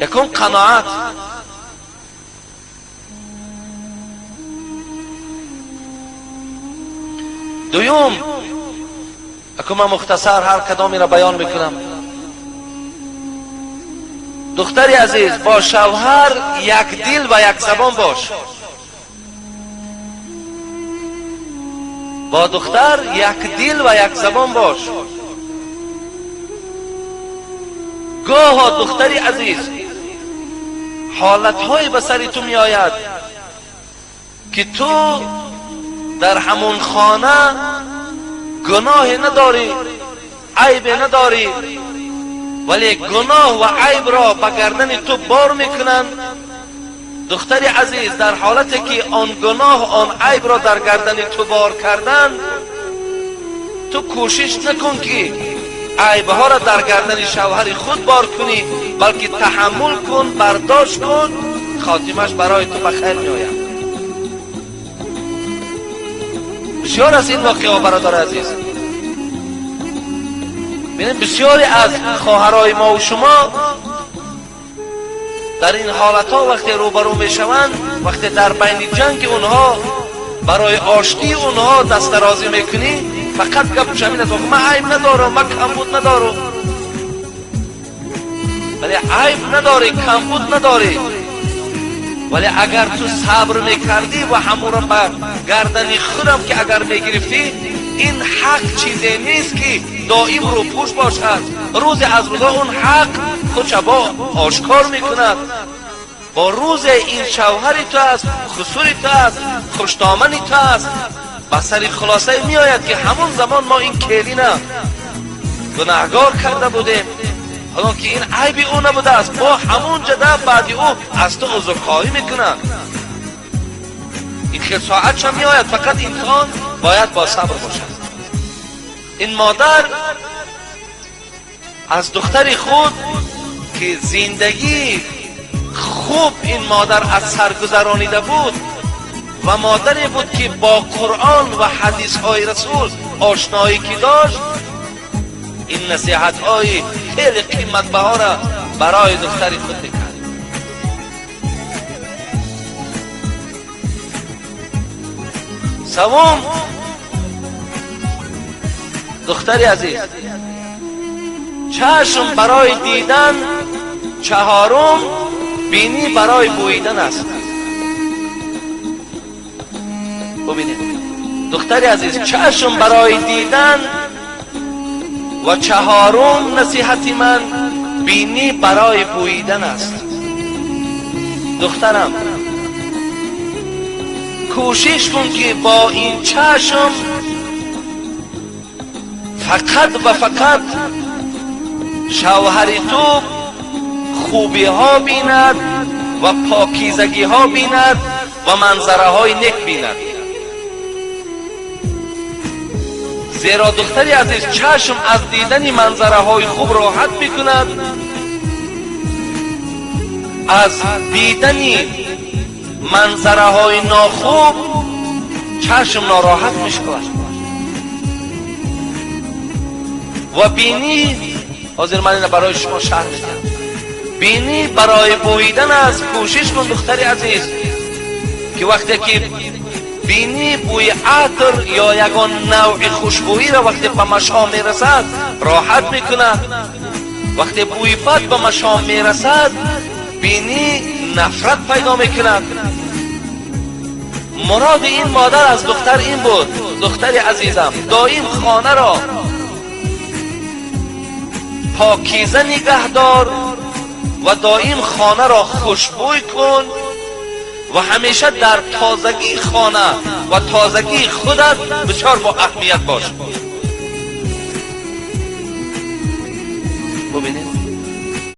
Якум қаноат. Дуюм, акун ман мухтасар ҳар кадомеро баён мекунам. Духтари азиз, бо шавҳар як дил ва як забон бош. Бо духтар як дил ва як забон бош. Гоҳо, духтари азиз, ҳолатҳое ба сари ту меояд, ки ту дар ҳамон хона гуноҳе надорӣ, айбе надорӣ, вале гуноҳ ва айбро ба гардани ту бор мекунанд. Духтари азиз, дар ҳолате ки он гуноҳ, он айбро дар гардани ту бор карданд, ту кӯшиш накун, ки айбҳоро дар гардани шавҳари худ бор кунӣ, балки таҳаммул кун, бардошт кун, хотимаш барои ту ба хайр меояд. Бисёр аст ин воқеаҳо, бародари азиз. Бинед, бисёре аз хоҳарои мову шумо дар ин ҳолатҳо вақте рӯбарӯ мешаванд, вақте дар байни ҷанги онҳо барои оштии онҳо дастдарозӣ мекунӣ, фақат гапш ҳамин аст: ман айб надорам, ман камбуд надорам. Вале айб надорӣ, камбуд надорӣ, вале агар ту сабр мекардӣ ва ҳамонро ба гардани худам ки агар мегирифтӣ, ин ҳақ чизе нест, ки доим рӯпӯш бошад. Рӯзе аз рӯзҳо он ҳақ худша бо ошкор мекунад. Бо рӯзе ин шавҳари ту аст, хусури ту аст, хуштомани ту аст, ба сари хулосае меояд, ки ҳамон замон мо ин келина гунаҳгор карда будем, ҳолон ки ин айби ӯ набудааст. Бо ҳамон ҷада баъди ӯ аз ту узрхоҳӣ мекунад. Ин хел соатшам меояд, фақат инсон бояд бо сабр бошад. Ин модар аз духтари худ, ки зиндагӣ хуб ин модар аз сар гузаронида буд ва модаре буд, ки бо Қуръон ва ҳадисҳои Расул ошноӣ ки дошт, ин насиҳатҳои хеле қиматбаҳоро барои духтари худ мекард. Савум, духтари азиз, чашм барои дидан, чаҳорум, бинӣ барои бӯидан аст. Бубинед, духтари азиз, чашм барои дидан ва чаҳорум насиҳати ман бинӣ барои бӯидан аст. Духтарам, кӯшиш кун, ки бо ин чашм фақат ва фақат шавҳари ту хубиҳо бинад ва покизагиҳо бинад ва манзараҳои нек бинад. Зеро, духтари азиз, чашм аз дидани манзараҳои хуб роҳат мекунад, аз дидани манзараҳои нохуб чашм нороҳат мешавад. Ва бинӣ, ҳозир ман ина барои шумо шарҳ медиҳам, бинӣ барои бӯидан аст. Кӯшиш кун, духтари азиз, ки вақте ки бинӣ бӯи атр ё ягон навъи хушбӯиро вақте ба машом мерасад, роҳат мекунад, вақте бӯи бад ба машом мерасад, бинӣ нафрат пайдо мекунад. Муроди ин модар аз духтар ин буд: духтари азизам, доим хонаро покиза нигаҳдор ва доим хонаро хушбӯй кун ва ҳамеша дар тозагии хона ва тозагии худат бисёр бо аҳамият бош. Бубинед.